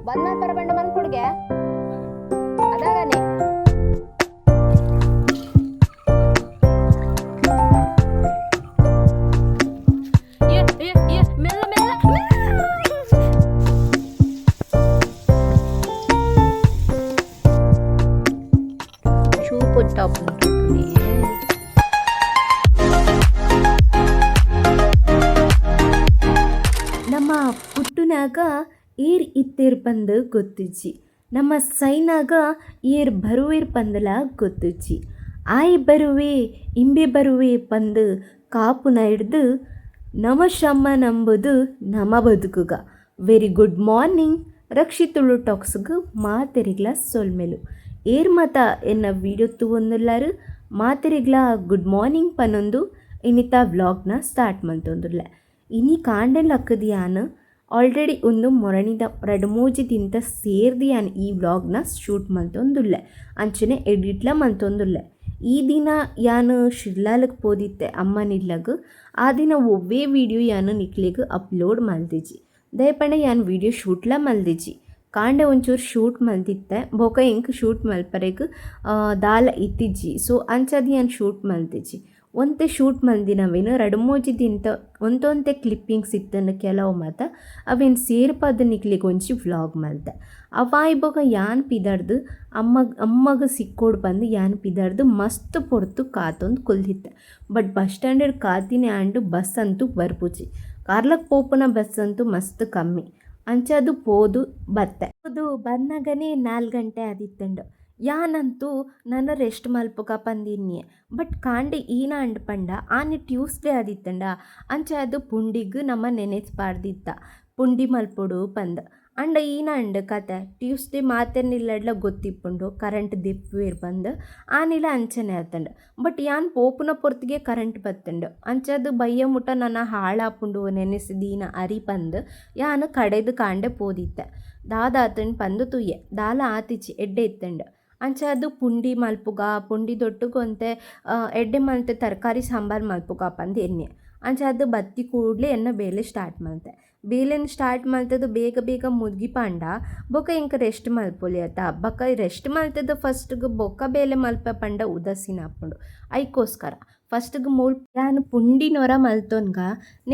ಬಂದ್ ಮಾಡ್ತಾರ ಬಂಡ ಬಂದ್ ಕೊಡ್ಗೆ ಅದಾಗನೆ. ಏ ಏ ಏ, ಮೆಲ್ಲ ಮೆಲ್ಲ. ಶೂ ಪೊಟ್ಟಾಪುಂಡು. ನಮ್ಮ ಪುಟ್ಟುನಾಗ ಏರ್ ಇತ್ತೇರ್ ಪಂದ್ ಗೊತ್ತುಜ್ಜಿ, ನಮ್ಮ ಸೈನಾಗ ಏರ್ ಬರುವೇರ್ ಪಂದಲ ಗೊತ್ತುಜ್ಜಿ. ಆಯ್ ಬರುವೆ ಇಂಬೆ ಬರುವೆ ಪಂದ್ ಕಾಪುನ ಹಿಡ್ದು ನಮ ಶ್ರಮ ನಂಬುದು ನಮ ಬದುಕುಗ. ವೆರಿ ಗುಡ್ ಮಾರ್ನಿಂಗ್, ರಕ್ಷಿತುಳು ಟಾಕ್ಸ್ಗ್ ಮಾತೆರಿಗ್ಲ ಸೊಲ್ಮೆಲು. ಏರ್ ಮಾತ ಎನ್ನ ವೀಡಿಯೋ ತೂವೊಂದುಲ್ಲಾರು ಮಾತೆರಿಗ್ಲ ಗುಡ್ ಮಾರ್ನಿಂಗ್ ಪನೊಂದು ಇನಿತ ವ್ಲಾಗ್ನ ಸ್ಟಾರ್ಟ್ ಮಲ್ತೊಂದುಲ್ಲೆ. ಇನಿ ಕಾಂಡೆ ಲಕ್ಕುದು ಯಾನ್ ಆಲ್ರೆಡಿ ಉಂದು ಮೊರಣಿದ ರಡ್ಡ್ ಮೂಜಿ ದಿನತ ಸೇರ್ದು ಯಾನ್ ಈ ವ್ಲಾಗ್ನ ಶೂಟ್ ಮಲ್ತೊಂದುಲ್ಲೆ, ಅಂಚನೆ ಎಡಿಟ್ಲ ಮಲ್ತೊಂದುಲ್ಲೆ. ಈ ದಿನ ಯಾನ್ ಶಿರ್ಲಾಲಗ್ ಪೋದಿತ್ತೆ ಅಮ್ಮನಿಲ್ಲಗ್. ಆ ದಿನ ಒವ್ವೇ ವೀಡಿಯೋ ಯಾನ್ ನಿಕ್ಲೆಗ್ ಅಪ್ಲೋಡ್ ಮಲ್ದಿಜಿ, ದಯಪಂಡ ಯಾನ್ ವೀಡಿಯೋ ಶೂಟ್ಲ ಮಲ್ದಿಜಿ. ಕಾಂಡೆ ಒಂಚೂರು ಶೂಟ್ ಮಲ್ದಿತ್ತೆ, ಬೊಕ ಎಂಕ್ ಶೂಟ್ ಮಲ್ಪರೆಗ್ ದಾಲ ಇತ್ತಿಜ್ಜಿ. ಸೊ ಅಂಚಾದ್ ಯಾನ್ ಶೂಟ್ ಮಲ್ದಿಜಿ. ಒಂತೆ ಶೂಟ್ ಮಲ್ದಿನವೇನು ರಡ್ಡ್ ಮೂಜಿ ದಿನತ ಒಂತೊಂತೆ ಕ್ಲಿಪ್ಪಿಂಗ್ಸ್ ಇತ್ತಂಡ ಕೆಲವು ಮಾತ ಅವೇನು ಸೇರ್ಪಾದ್ ನಿಕ್ಲೆಗ್ ಒಂಜಿ ವ್ಲಾಗ್ ಮಲ್ತೆ. ಅವಾಯ್ ಬೊಕ ಯಾನ್ ಪಿದರ್ದು ಅಮ್ಮಗ್ ಸಿಕ್ಕೋಡು ಪಂದ್ ಯಾನ್ ಪಿದರ್ದು ಮಸ್ತ್ ಪೊರ್ತು ಕಾತೊಂದು ಕುಲ್ದಿತ್ತೆ. ಬಟ್ ಬಸ್ ಸ್ಟ್ಯಾಂಡ್ ಕಾತಿನೇ ಆಂಡ್, ಬಸ್ ಅಂತೂ ಬರ್ಪುಜಿ. ಕಾರ್ಲಗ್ ಪೋಪುನ ಬಸ್ ಅಂತೂ ಮಸ್ತ್ ಕಮ್ಮಿ. ಅಂಚಾದ್ ಪೋದು ಬತ್ತೆ. ಪೋದು ಬನ್ನಗನೇ 4 ಗಂಟೆ ಆದಿತ್ತಂಡು. ಯಾನಂತೂ ನನ ರೆಸ್ಟ್ ಮಲ್ಪುಗ ಪಂದಿನ್ಯೆ. ಬಟ್ ಕಾಂಡೆ ಈನ ಅಂಡ್ ಪಂಡ ಆನಿ ಟ್ಯೂಸ್ಡೇ ಆದಿತ್ತಂಡ ಅಂಚಾದ್ ಪುಂಡಿಗ್ ನಮ ನೆನೆತ್ ಪಾಡ್ದಿತ್ತ ಪುಂಡಿ ಮಲ್ಪೊಡು ಪಂದ್. ಅಂಡ ಈನ ಅಂಡ್ ಕತೆ ಟ್ಯೂಸ್ಡೇ ಮಾತೆರ್ನಿಲ್ಲಡ್ಲ ಗೊತ್ತಿಪ್ಪುಂಡು ಕರೆಂಟ್ ದೆಪ್ಪುವೆರ್ ಪಂದ್. ಆನಿಲ ಅಂಚನೆ ಆತಂಡ್. ಬಟ್ ಯಾನ್ ಪೋಪುನ ಪೊರ್ತಿಗೆ ಕರೆಂಟ್ ಬತ್ತಂಡು. ಅಂಚಾದ್ ಬಯ್ಯ ಮುಟ ನನ ಹಾಳಾಪುಂಡು ನೆನೆಸಿದೀನ ಅರಿ ಪಂದ್ ಯಾನ್ ಕಡೆದು ಕಾಂಡೆ ಪೋದಿತ್ತೆ. ದಾದಾತಂಡ್ ಪಂದ್ ತೂಯೆ ದಾಲ ಆತಿಜಿ, ಎಡ್ಡೆ ಇತ್ತಂಡ್. ಅಂಚಾದ್ ಪುಂಡಿ ಮಲ್ಪುಗ ಪುಂಡಿ ದೊಟ್ಟುಗೊಂತೆ ಎಡ್ಡೆ ಮಲ್ತೆ ತರಕಾರಿ ಸಾಂಬಾರ್ ಮಲ್ಪುಗ ಪಂದ್ ಎನ್ನೆ. ಅಂಚಾದ್ ಬತ್ತಿ ಕೂಡ್ಲೆ ಎನ್ನ ಬೇಲೆ ಸ್ಟಾರ್ಟ್ ಮಲ್ತೆ. ಬೇಲೆನ್ ಸ್ಟಾರ್ಟ್ ಮಲ್ತದು ಬೇಗ ಬೇಗ ಮುಗಿಪಾಂಡ ಬೊಕ ಎಂಕ್ ರೆಸ್ಟ್ ಮಲ್ಪೊಲಿ ಅತ. ಬೊಕ ರೆಸ್ಟ್ ಮಲ್ತದು ಫಸ್ಟ್ಗ್ ಬೊಕ ಬೇಲೆ ಮಲ್ಪೆ ಪಂಡ ಉದಾಸೀನ ಆಪುಂಡು. ಐಕೋಸ್ಕರ ಫಸ್ಟ್ಗ್ ಮೂಲ್ ಯಾನ್ ಪುಂಡಿನೊರ ಮಲ್ತೊನ್ಗ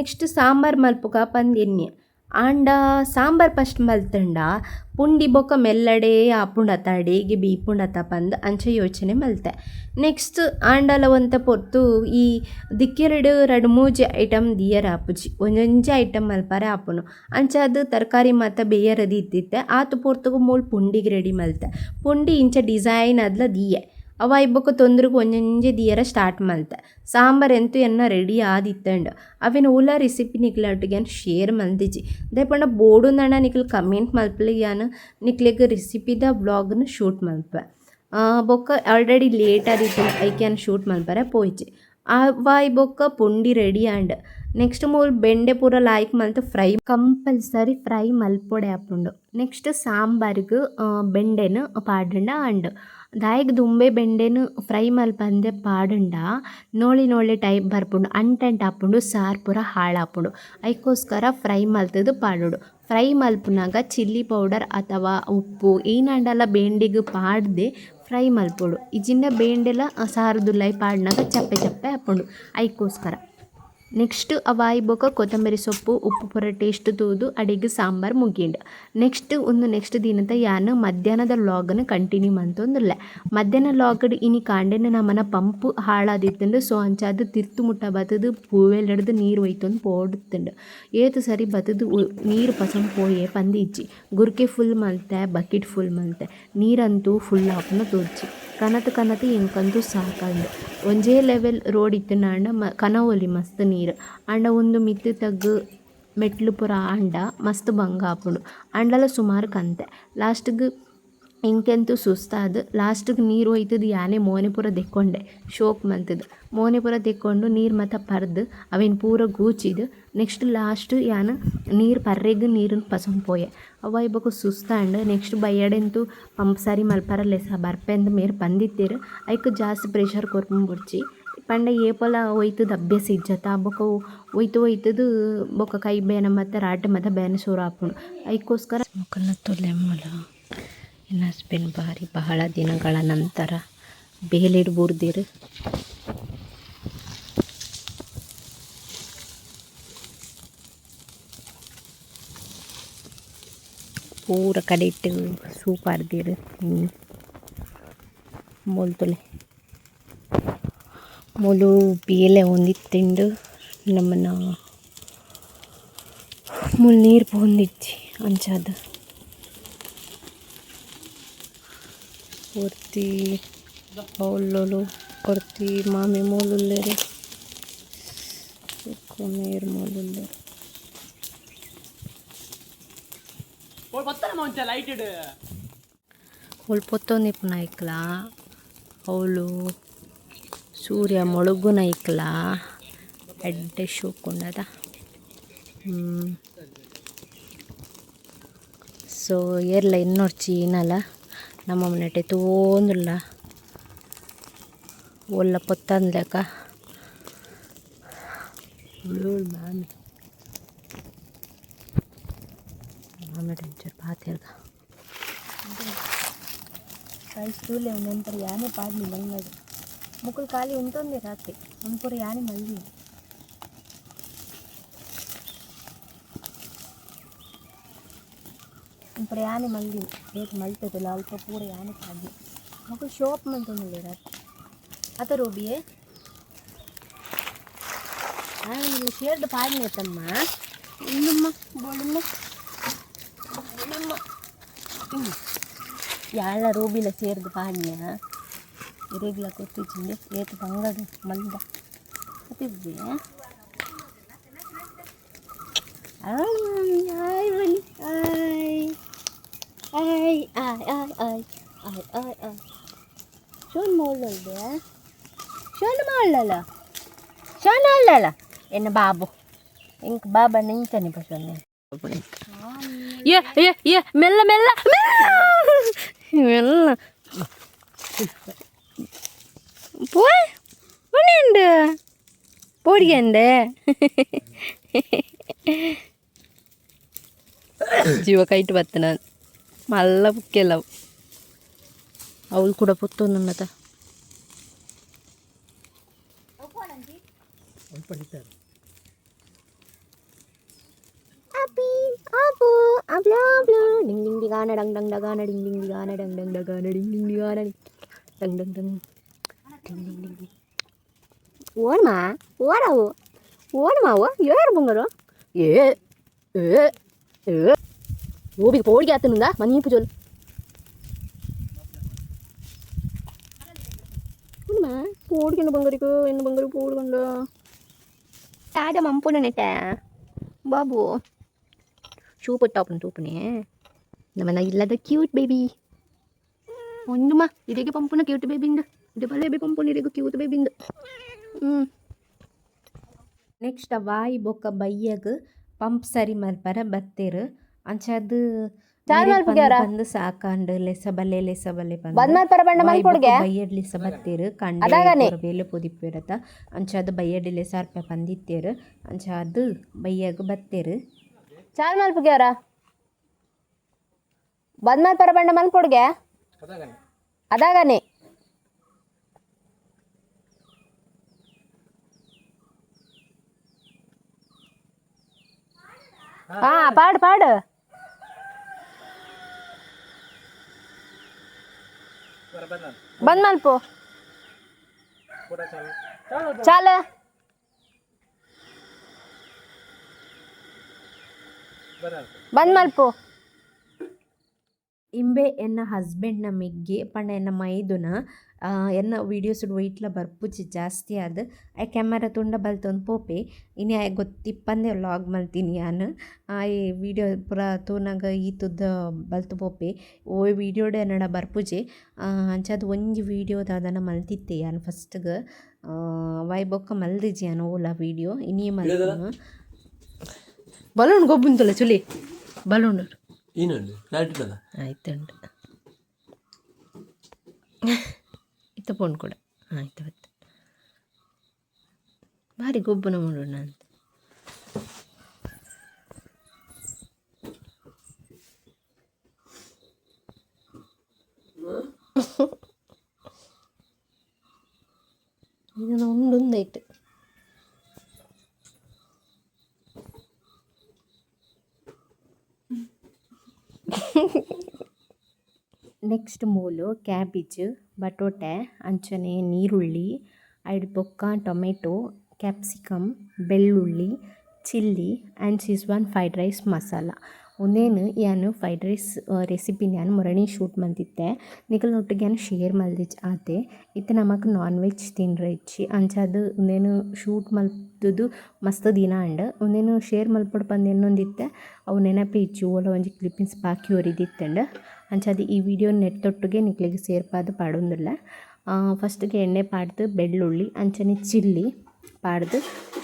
ನೆಕ್ಸ್ಟ್ ಸಾಂಬಾರ್ ಮಲ್ಪುಗ ಪಂದ್ ಎನ್ನೆ. ಆಂಡ ಸಾಂಬಾರ್ ಫಸ್ಟ್ ಮಲ್ತಂಡ ಪುಂಡಿ ಬೊಕ ಮೆಲ್ಲಡೆ ಆಪುಂಡತ ಅಡೇಗೆ ಬೀಪುಂಡತ ಪಂದ್ ಅಂಚ ಯೋಚನೆ ಮಲ್ತೆ. ನೆಕ್ಸ್ಟ್ ಆಂಡಲ ಒಂತೆ ಪೊರ್ತು ಈ ದಿಕ್ಕೆರಡು ರಡ್ಡ್ ಮೂಜಿ ಐಟಮ್ ದಿಯರ ಆಪುಜಿ, ಒಂಜೊಂಜಿ ಐಟಮ್ ಮಲ್ಪರೆ ಆಪುಂಡು. ಅಂಚಾದ್ ತರಕಾರಿ ಮಾತ ಬೇಯರದಿ ಇತ್ತಿತ್ತೆ. ಆತ್ ಪೊರ್ತುಗು ಮೂಲು ಪುಂಡಿಗ್ ರೆಡಿ ಮಲ್ತೆ. ಪುಂಡಿ ಇಂಚ ಡಿಸೈನ್ ಆದ್ಲ ದೀಯೆ. ಅವಾಯ್ ಬೊಕ ತೊಂದ್ರಗ್ ಒಂಜೊಂಜಿ ದಿಯರ ಸ್ಟಾರ್ಟ್ ಮಲ್ತೆ. ಸಾಂಬಾರ್ ಎಂತು ಎನ್ನ ರೆಡಿ ಆದಿತ್ತಂಡ್. ಅವೆನ್ ಓಲ ರೆಸಿಪಿ ನಿಕ್ಲೊಟ್ಟಿಗೆ ಯಾನ್ ಶೇರ್ ಮಲ್ದಿಜಿ. ದಾಯೆ ಪಂಡ ಬೋಡುಂದಾಂಡ ನಿಕ್ಲ್ ಕಮೆಂಟ್ ಮಲ್ಪಲೆ, ಯಾನ್ ನಿಕ್ಲೆಗ್ ರೆಸಿಪಿದ ವ್ಲಾಗ್ನ್ ಶೂಟ್ ಮಲ್ಪೆ. ಬೊಕ ಆಲ್ರೆಡಿ ಲೇಟ್ ಆದಿತ್ತಂಡ್, ಐಕ್ ಯಾನ್ ಶೂಟ್ ಮಲ್ಪರೆ ಪೋಯಿಜಿ. ಅವಾಯ್ ಬೊಕ ಪುಂಡಿ ರೆಡಿ ಆಂಡ್. ನೆಕ್ಸ್ಟ್ ಮೂಲು ಬೆಂಡೆ ಪೂರ ಲಾಯ್ಕ್ ಮಲ್ತ್ ಫ್ರೈ ಕಂಪಲ್ಸರಿ ಫ್ರೈ ಮಲ್ಪೊಡೆ ಆಪುಂಡು. ನೆಕ್ಸ್ಟ್ ಸಾಂಬಾರ್ಗ್ ಬೆಂಡೆನ್ ಪಾಡ್ಂಡ ಆಂಡ್. ದಾಯೆಗ್ ದುಂಬೆ ಬೆಂಡೆನ್ ಫ್ರೈ ಮಲ್ಪಂದೆ ಪಾಡ್ಂಡ ನೋಳಿ ನೋಳಿ ಟೈಪ್ ಬರ್ಪುಂಡು, ಅಂಟಂಟ್ ಆಪುಂಡು, ಸಾರ್ ಪೂರ ಹಾಳಾಪುಂಡು. ಐಕೋಸ್ಕರ ಫ್ರೈ ಮಲ್ತದು ಪಾಡೊಡು. ಫ್ರೈ ಮಲ್ಪುನಗ ಚಿಲ್ಲಿ ಪೌಡರ್ ಅಥವಾ ಉಪ್ಪು ಏನಾಂಡಲ ಬೆಂಡೆಗ್ ಪಾಡ್ದೆ ಫ್ರೈ ಮಲ್ಪೊಡು. ಇಜ್ಜಿಂಡ ಬೇಂಡೆಲ ಸಾರುದುಲೈ ಪಾಡ್ನಗ ಚಪ್ಪೆ ಚಪ್ಪೆ ಆಪುಂಡು. ಐಕೋಸ್ಕರ ನೆಕ್ಸ್ಟ್ ಅವಾಯ್ ಬೊಕ ಕೊತ್ತಂಬರಿ ಸೊಪ್ಪು ಉಪ್ಪು ಪೂರ ಟೇಸ್ಟ್ ತೂದು ಅಡೆಗ್ ಸಾಂಬಾರ್ ಮುಗೀಂಡ್. ನೆಕ್ಸ್ಟ್ ಒಂದು ನೆಕ್ಸ್ಟ್ ದಿನದ ಯಾನ್ ಮಧ್ಯಾಹ್ನದ ವ್ಲಾಗ್ನ್ ಕಂಟಿನ್ಯೂ ಮಲ್ತೊಂದುಲ್ಲೆ. ಮಧ್ಯಾಹ್ನ ವ್ಲಾಗ್ಡ್ ಇನಿ ಕಾಂಡೆನ ನಮನ ಪಂಪ್ ಹಾಳಾದಿತ್ತುಂಡು. ಸೊ ಅಂಚಾದ್ ತಿರ್ತು ಮುಟ್ಟ ಬತ್ತುದು ಪೂವೆಲೆಡ್ದ್ ನೀರು ಒಯ್ತೊಂದು ಪೋಡುತ್ತುಂಡು. ಏತ್ ಸರಿ ಬತ್ತುದು ನೀರು ಪಸಂದ್ ಪೋಯೆ ಪಂದ್ ಇಜ್ಜಿ. ಗುರ್ಕೆ ಫುಲ್ ಮಲ್ತೆ, ಬಕೆಟ್ ಫುಲ್ ಮಲ್ತೆ, ನೀರಂತೂ ಫುಲ್ ಆಪುನ ತೋಜಿ. ಕನತ್ ಕನತ್ ಎಂಕಂತೂ ಸಾಕಾಂಡ್. ಒಂಜೇ ಲೆವೆಲ್ ರೋಡ್ ಇತ್ತಿನಾಂಡ ಕನವೊಲಿ ಮಸ್ತ್ ನೀರು. ಆಂಡ ಉಂದು ಮಿತ್ತ್ ತಗ್ಗು ಮೆಟ್ಲು ಪೂರ ಆಂಡ ಮಸ್ತ್ ಬಂಗ ಆಪುಂಡು. ಆಂಡಲ ಸುಮಾರು ಕಂತೆ ಲಾಸ್ಟ್ಗ್ ಎಂಕೆಂತೂ ಸುಸ್ತಾದ್ ಲಾಸ್ಟ್ಗೆ ನೀರು ಒಯ್ತುದು ಯಾನೆ ಮೋನೆ ಪೂರ ದೆಕ್ಕೊಂಡೆ ಶೋಕ್ ಮಂತುದು ಮೋನೆ ಪೂರ ದೆಕ್ಕೊಂಡು ನೀರು ಮಾತ ಪರ್ದು ಅವೆನ್ ಪೂರ ಗೂಚಿದ್ ನೆಕ್ಸ್ಟ್ ಲಾಸ್ಟ್ ಯಾನ್ ನೀರು ಪರ್ರೆಗ್ ನೀರುನ್ ಪಸೊಂದು ಪೋಯೆ. ಅವ್ವಾಯಿ ಬೊಕ ಸುಸ್ತಾಂಡ್. ನೆಕ್ಸ್ಟ್ ಬಯ್ಯಡೆಂತೂ ಪಂಪ್ ಸರಿ ಮಲ್ಪರ ಲೆಸ ಬರ್ಪೆಂದ್ ಮೇರ್ ಪಂದಿತ್ತೆರ್. ಐಕ್ ಜಾಸ್ತಿ ಪ್ರೆಷರ್ ಕೊರ್ಪುನ ಬೊಡ್ಚಿ ಪಂಡ ಏಪಲ ಒಯ್ತುದು ಅಭ್ಯಾಸ ಇಜ್ಜತ ಬೊಕ ಒಯ್ತು ಒಯ್ತುದು ಬೊಕ ಕೈ ಬೇನೆ ಮಾತ ರಾಟೆ ಮಾತ ಬೇನೆ ಶುರು ಆಪುಂಡು ಐಕೋಸ್ಕರ ಮೊಕಲ್ನ ತೂಲೆ ಮೂಲು ಎನ್ನ ಹಸ್ಬೆಂಡ್ ಬಾರಿ ಬಹಳ ದಿನಗಳ ನಂತರ ಬೇಲೆಡ್ ಬೂರ್ದೆರ್. ಪೂರ ಕಡೆಟ್ ಸೂ ಪಾಡ್ದೆರ್ ಮೂಲು ತೂಲೆ ಮೂಲು ಬೇಲೆ ಒಂದಿತ್ತುಂಡು ನಮನ ಮೂಲು ನೀರು ಪೋವೊಂದಿಜ್ಜಿ ಅಂಚಾದ್ ಒರ್ತಿ ಅವುಲುಲು ಒರ್ತಿ ಮಾಮಿ ಮೂಲುಲ್ಲೆರ್ ಬೊಕ್ಕ ಮೇರ್ ಮೂಲುಲ್ಲೆರ್. ಮೂಲು ಪೊತ್ತೊಂದಿಪ್ಪುನ ಐಕ್ಲ ಅವುಲು ಸೂರ್ಯ ಮುಳುಗುನ ಐಕ್ಲ ಎಡ್ಡೆ ಶೋಕು ಉಂಡತ. ಸೊ ಏರ್ಲ ಎನ್ನೊರ್ಚಿ ಇನಲ ನಮ್ಮ ಮನೆಟ್ ತೂವೊಂದುಲ್ಲ ಓಲ್ಲ ಪೊತ್ತಂದ್ಲೆಕ ಮಾಮಿ ಮಾಮಿಡ ಒಂಚೂರು ಪಾತೆರ್ಗ. ಗೈಸ್ ತೂಲೆ ಉಂದೆನ್ ಯಾನೆ ಪಾಡ್ನಿ ಬಂಗಡ್ ಮೊಕುಲು ಖಾಲಿ ಉಂತೊಂದೆ ರಾತ್ರಿ ಉಂದು ಪೂರ ಯಾನೆ ಮಲ್ದಿನಿ. ಉಂದು ಪೂರ ಯಾನೆ ಮಲ್ದಿನಿ ಏತ್ ಮಲ್ತುದುಲ ಅಲ್ಪ ಪೂರ ಯಾನೆ ಪಾಡ್ನಿ ಮೊಕುಲು ಶೋಪ್ ಮಂತೊಂದುಲ್ಲೆರ್ ಅತ್ ಅತ ರೂಬಿಯೇ ಆಯ್ ಶೇರ್ಡ್ ಪಾಡ್ನೆ ತಮ್ಮ ಉಂದುಮ್ಮ ಬೋಡುಮ್ಮ ಬೋಡುಮ್ಮ ಯಾಳ ರೂಬಿಲ ಸೇರ್ದು ಪಾಡ್ನ್ಯ ಇರೆಗ್ಲ ಗೊತ್ತಿಜ್ಜಿಂದೆ ಏತ್ ಬಂಗಡ್ ಮಲ್ದ ಅತಿದ್ದೆ ಆಯ್ ಆಯ್ ಬನ್ನಿ ಆಯ್ ಆಯ್ ಆಯ್ ಆಯ್ ಆಯ್ ಆಯ್ ಆಯ್ ಆಯ್ ಶೋನ್ ಮೌಲಲ್ದೆ ಶೋನ್ ಮೌಲಲ್ಲ ಶೋನ್ ಅಲ್ಲಲ್ಲ ಎನ್ನ ಬಾಬು ಇಂಕ್ ಬಾಬಾ ನಿಂಚನೆ ಪಶೋನೆ ಏ ಏ ಏ ಮೆಲ್ಲ ಮೆಲ್ಲ ಮೆಲ್ಲ ಪೋಯ್ ಉಂಡು ಪೋಡಿಗೆಂಡೆ ಜೀವ ಕೈಟ್ ಬತ್ತನ ಮಲ್ಲ ಬುಕ್ಕೆಲ್ಲ ಅವಳು ಕೂಡ ಪೊತ್ತೊಂದುನ್ನತ. ಅಪಿ ಅಪು ಅಬ್ಲಾ ಅಬ್ಲಾ ಡಿಂಗ್ ಡಿಂಗ್ ಡಿಗಾನ ಡಂಗ್ ಡಂಗ್ ಡಗಾನ ಡಿಂಗ್ ಡಿಂಗ್ ಡಿಗಾನ ಡಂಗ್ ಡಂಗ್ ಡಗಾನ ಡಿಂಗ್ ಡಿಂಗ್ ಡಿಗಾನ ಡಂಗ್ ಡಂಗ್ ಡಂಗ್ ಡಿಂಗ್ ಡಿಂಗ್ ಡಿಂಗ್. ಓಡಮಾ ಓಡವು ಓಡಮಾವು ಏರು ಬಂಗಾರು ಏ ಏ ಏ ಓಬಿಗೆ ಪೋಡಿಗೆ ಆತನುಂದ ಮನೀಪು ಚೊಲ್ ಪೋಡಿಗೆಂಡು ಬಂಗಾರಿಕು ಎನ್ನು ಬಂಗಾರು ಪೋಡ್ಗೊಂಡು తాజా మంపునట ಬಾಬು ಶೂ ಪುಟ್ಟಾಪನ ತೂಪುನೆ ನಮ್ಮನ ಇಲ್ಲದ ಕ್ಯೂಟ್ ಬೇಬಿ ಒಂದುಮ ಇರೆಗೆ ಪಂಪುನ ಕ್ಯೂಟ್ ಬೇಬಿಂದು ಇದೆ ಬಲೆ ಬೇಬಿ ಪಂಪುನ ಇರೆಗೆ ಕ್ಯೂಟ್ ಬೇಬಿಂದು. ನೆಕ್ಸ್ಟ್ ವಾಯಿ ಬೊಕ್ಕ ಬಯ್ಯಗ್ ಪಂಪ್ ಸರಿ ಮಲ್ಪರ ಬತ್ತೆರ್ ಅಂಚಾದ್ ಚಾಲ್ ಮಲ್ಪುಗ್ಯಾರ? ಬಂದು ಸಾಕಾಂಡ್ ಲೆಸ ಬಲ್ಲೆ ಲೆಸ ಬಲ್ಲೆ ಪಂದ್ ಬಂದ್ ಮಲ್ಪರ ಬಂಡ ವಾಯಿ ಬೊಕ್ಕ ಮಲ್ಪೊಡ್ಗೆ ಬಯ್ಯಡ್ ಲೆಸ ಬತ್ತೆರ್ ಕಂಡೆ ಅದಾಗನೆ. ಪೂರ ಬೇಲೆ ಪೊದಿಪ್ಪೆರತ ಅಂಚಾದ್ ಬಯ್ಯಡ್ ಲೆಸ ಅರ್ಪೆ ಪಂದಿತ್ತೆರ್ ಅಂಚಾದ್ ಬಯ್ಯಗ್ ಬತ್ತೆರ್. ಚಾಲ್ ಮಲ್ಪುಗ್ಯಾರ ಬಂದ್ ಮಲ್ಪರ ಬಂಡ ಮಲ್ಪೊಡ್ಗೆ ಅದಾಗನೆ. ಹಾ ಪಾಡು ಪಾಡು ಬಂದ್ ಮಲ್ಪು ಚಾಲ ಬಂದ್ ಮಲ್ಪು. ಇಂಬೆ ಎನ್ನ ಹಸ್ಬೆಂಡ್ನ ಮೆಗ್ಗೆ ಪಂಡ ಎನ್ನ ಮೈದುನ. ಎನ್ನ ವೀಡಿಯೋಸ್ ವೈಟ್ಲ ಬರ್ಪುಜಿ ಜಾಸ್ತಿ ಆದ್ ಆಯೆ ಕ್ಯಾಮರಾ ತೂಂಡ ಬಲ್ತೊಂದು ಪೋಪೆ. ಇನಿ ಆಯೆ ಗೊತ್ತಿಪ್ಪಂದೆ ವ್ಲಾಗ್ ಮಲ್ತಿನಿ ಯಾನ್. ಆಯೆ ವೀಡಿಯೋ ಪೂರ ತೂನಗ ಈತುದ ಬಲ್ತ್ ಪೋಪೆ. ಒವ್ವೆ ವೀಡಿಯೋಡ್ ಎನ್ನಡ ಬರ್ಪುಜಿ. ಅಂಚಾದ್ ಒಂಜಿ ವೀಡಿಯೋ ದಾದನ ಮಲ್ತಿತ್ತೆ ಯಾನ್ ಫಸ್ಟ್ಗ್. ಅವಾಯ್ ಬೊಕ್ಕ ಮಲ್ದಿಜಿ ಯಾನ್ ಓಲ ವೀಡಿಯೋ ಇನಿಯೇ ಮಲ್ಪುನು. ಬಲೂನ್ ಗೊಬ್ಬುಂತುಲ್ಲ ಚುಲಿ ಬಲೂನ್. ಏನಂడి ಕ್ಲಾರಿಟಿ ಅದ. ಆಯ್ತುಂಡು ಇತ್ತ ಪೋನ್ ಕೂಡ ಆಯ್ತು ಬತ್ತು ಭಾರಿ ಗೊಬ್ಬನ ಮಾಡೋಣ ಅಂತ. ಇದನ್ನು ಉಂಡೊಂದೈಟ್. ನೆಕ್ಸ್ಟ್ ಮೂಲು ಕ್ಯಾಬೇಜ್, ಬಟೋಟೆ, ಅಂಚನೆ ನೀರುಳ್ಳಿ, ಐಡ್ ಬೊಕ್ಕ ಟೊಮೆಟೊ, ಕ್ಯಾಪ್ಸಿಕಮ್, ಬೆಳ್ಳುಳ್ಳಿ, chilli and Schezwan fried rice masala. ಉಂದೇನು ಯಾನ್ ಫ್ರೈಡ್ ರೈಸ್ ರೆಸಿಪಿನ್ ಯಾನ್ ಮೊರಣಿ ಶೂಟ್ ಮಲ್ತಿತ್ತೆ. ನಿಕಲ್ನೊಟ್ಟಿಗೆ ಯಾನ್ ಶೇರ್ ಮಲ್ದಿಜ್ ಆತೆ. ಇತ್ತೆ ನಮಕ್ ನಾನ್ ವೆಜ್ ತಿನ್ರೆ ಇಜ್ಜಿ, ಅಂಚಾದ್ ಉಂದೆನ್ ಶೂಟ್ ಮಲ್ತುದು ಮಸ್ತ್ ದಿನ ಆಂಡ್. ಉಂದೆನ್ ಶೇರ್ ಮಲ್ಪೊಡು ಪಂದ್ ಎನ್ನೊಂದಿತ್ತೆ, ಅವು ನೆನಪೇ ಇಜ್ಜಿ. ಓಲ ಒಂಜಿ ಕ್ಲಿಪ್ಪಿಂಗ್ಸ್ ಬಾಕಿ ಒರಿದಿತ್ತುಂಡು. ಅಂಚಾದ್ ಈ ವೀಡಿಯೋ ನೆತ್ತೊಟ್ಟಿಗೆ ನಿಕ್ಲೆಗ್ ಸೇರ್ಪಾದ್ ಪಾಡೊಂದುಲ್ಲೆ. ಫಸ್ಟ್ಗೆ ಎಣ್ಣೆ ಪಾಡ್ದು ಬೆಳ್ಳುಳ್ಳಿ ಅಂಚನೆ ಚಿಲ್ಲಿ ಪಾಡ್ದು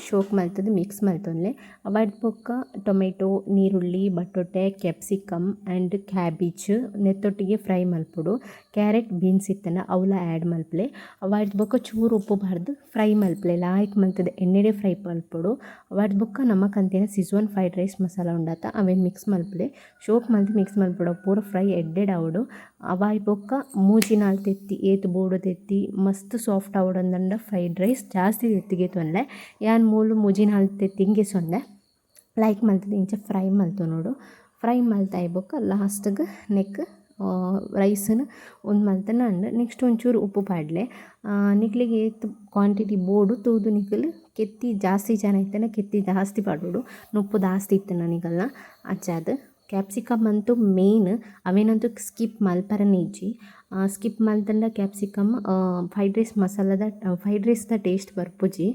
ಶೋಕ್ ಮಲ್ತುದು ಮಿಕ್ಸ್ ಮಲ್ತೊನ್ಲೆ. ಅವಾಯ್ಡ್ ಬೊಕ್ಕ ಟೊಮೆಟೊ, ನೀರುಳ್ಳಿ, ಬಟೋಟೆ, ಕ್ಯಾಪ್ಸಿಕಮ್ ಆ್ಯಂಡ್ ಕ್ಯಾಬೇಜ್ ನೆತ್ತೊಟ್ಟಿಗೆ ಫ್ರೈ ಮಲ್ಪೊಡು. ಕ್ಯಾರೆಟ್ ಬೀನ್ಸ್ ಇತ್ತಂಡ ಅವುಲ ಆ್ಯಡ್ ಮಲ್ಪಲೆ. ಅವಾಯ್ಡ್ ಬೊಕ್ಕ ಚೂರು ಉಪ್ಪು ಪಾಡ್ದು ಫ್ರೈ ಮಲ್ಪಲೆ. ಲಾಯ್ಕ್ ಮಲ್ತುದು ಎಣ್ಣೆಡೆ ಫ್ರೈ ಮಲ್ಪೊಡು. ಅವಾಯ್ಡ್ ಬೊಕ್ಕ ನಮಕ್ ಅಂತಿನ ಸಿಜ್ವಾನ್ ಫ್ರೈಡ್ ರೈಸ್ ಮಸಾಲ ಉಂಡತ ಅವೆನ್ ಮಿಕ್ಸ್ ಮಲ್ಪಲೆ. ಶೋಕ್ ಮಲ್ತ್ ಮಿಕ್ಸ್ ಮಲ್ಪೊಡು. ಪೂರ ಫ್ರೈ ಎಡ್ಡೆಡ್ ಆವೊಡು. ಅವಾಯ್ ಬೊಕ್ಕ ಮೂಜಿ ನಾಲ್ ತೆತ್ತಿ ಏತ್ ಬೋಡು ತೆತ್ತಿ ಮಸ್ತ್ ಸಾಫ್ಟ್ ಆವೊಡು ಅಂದಂಡ ಫ್ರೈಡ್ ರೈಸ್ ಜಾಸ್ತಿ ತೆತ್ತಿಗೆ ತೊಂದೆ. ಯಾನ್ ಮೂಲು ಮೂಜಿ ನಾಲ್ ತೆತ್ತಿಗೆ ಸೊಂದೆ ಲೈಕ್ ಮಲ್ತುದು ಇಂಚ ಫ್ರೈ ಮಲ್ತೊನೊಡು. ಫ್ರೈ ಮಲ್ತಾಯಿ ಬೊಕ್ಕ ಲಾಸ್ಟ್ಗ್ ನೆಕ್ ರೈಸ್ನ್ ಉಂದು ಮಲ್ತುಂಡ ನೆಕ್ಸ್ಟ್ ಒಂಚೂರು ಉಪ್ಪು ಪಾಡ್ಲೆ. ನಿಕ್ಲೆಗ್ ಏತ್ ಕ್ವಾಂಟಿಟಿ ಬೋಡು ತೂದು ನಿಕುಲು ಕೆತ್ತಿ ಜಾಸ್ತಿ ಜನ ಇತ್ತಂಡ ಕೆತ್ತಿ ಜಾಸ್ತಿ ಪಾಡೊಡು, ನುಪ್ಪು ಜಾಸ್ತಿ ಇತ್ತಂಡ ನಿಕಲ್ನ. ಅಂಚಾದ್ ಕ್ಯಾಪ್ಸಿಕಮ್ ಅಂತೂ ಮೇನ್, ಅವೇನಂತೂ ಸ್ಕಿಪ್ ಮಲ್ಪರನೇ ಇಜ್ಜಿ. ಸ್ಕಿಪ್ ಮಲ್ತಂಡ ಕ್ಯಾಪ್ಸಿಕಮ್ ಫ್ರೈಡ್ ರೈಸ್ ಮಸಾಲದ ಫ್ರೈಡ್ ರೈಸ್ದ ಟೇಸ್ಟ್ ಬರ್ಪುಜಿ.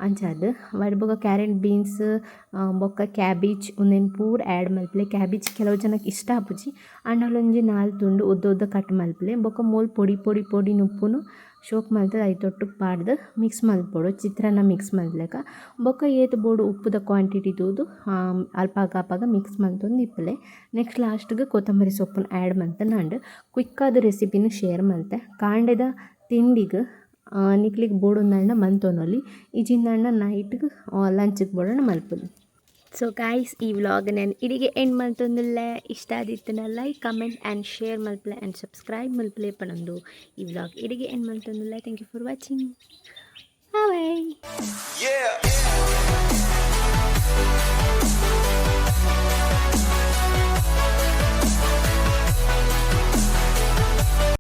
ಅಂಚಾದ್ ಅವೆಡ್ ಬೊಕ್ಕ ಕ್ಯಾರೆಟ್ ಬೀನ್ಸ್ ಬೊಕ್ಕ ಕ್ಯಾಬೇಜ್ ಉಂದೆನ್ ಪೂರ ಆ್ಯಡ್ ಮಲ್ಪಲೆ. ಕ್ಯಾಬೇಜ್ ಕೆಲವು ಜನಕ್ಕೆ ಇಷ್ಟ ಆಪುಜಿ, ಆಂಡಲ ಒಂಜಿ ನಾಲ್ ತುಂಡು ಉದ್ದ ಉದ್ದ ಕಟ್ ಮಲ್ಪಲೆ. ಬೊಕ್ಕ ಮೋಲು ಪೊಡಿ ಪೊಡಿ ಪೊಡಿ ನುಪ್ಪುನು ಶೋಕ್ ಮಲ್ತುದು ಐತೊಟ್ಟುಗ್ ಪಾಡ್ದು ಮಿಕ್ಸ್ ಮಲ್ಪೊಡು, ಚಿತ್ರಾನ್ನ ಮಿಕ್ಸ್ ಮಲ್ಪಲೆಕ. ಬೊಕ್ಕ ಏತ್ ಬೋಡು ಉಪ್ಪುದ ಕ್ವಾಂಟಿಟಿ ತೂದು ಅಲ್ಪಾಗ ಅಪಾಗ ಮಿಕ್ಸ್ ಮಲ್ತೊಂದು ಇಪ್ಪುಲೆ. ನೆಕ್ಸ್ಟ್ ಲಾಸ್ಟ್ಗ್ ಕೊತ್ತಂಬರಿ ಸೊಪ್ಪುನು ಆ್ಯಡ್ ಮಲ್ತುಂಡ ಕ್ವಿಕ್ಕಾದ್ ರೆಸಿಪಿನ್ ಶೇರ್ ಮಲ್ತೆ. ಕಾಂಡೆದ ತಿಂಡಿಗ್ ನಿಕ್ಲೆಗ್ ಬೋಡುಂದಾಂಡ ಮಂತೊನೊಲಿ, ಇಜ್ಜಿಂದಾಂಡ ನೈಟ್ಗ್ ಲಂಚ್ಗ್ ಬೋಡಾಂಡ ಮಲ್ಪೊಲಿ. ಸೊ ಗಾಯ್ಸ್, ಈ ವ್ಲಾಗ್ ನಾನು ಇಡಿಗೆ ಎಂಡ್ ಮಲ್ತೊಂದುಲ್ಲೆ. ಇಷ್ಟ ಆದಿತ್ತುಂಡ like, comment and share ಮಲ್ಪಲೆ and subscribe ಮಲ್ಪಲೆ ಪನೊಂದು ಈ ವ್ಲಾಗ್ ಇಡಿಗೆ ಎಂಡ್ ಮಲ್ತೊಂದುಲ್ಲೆ. Thank you for watching. Bye. Yeah.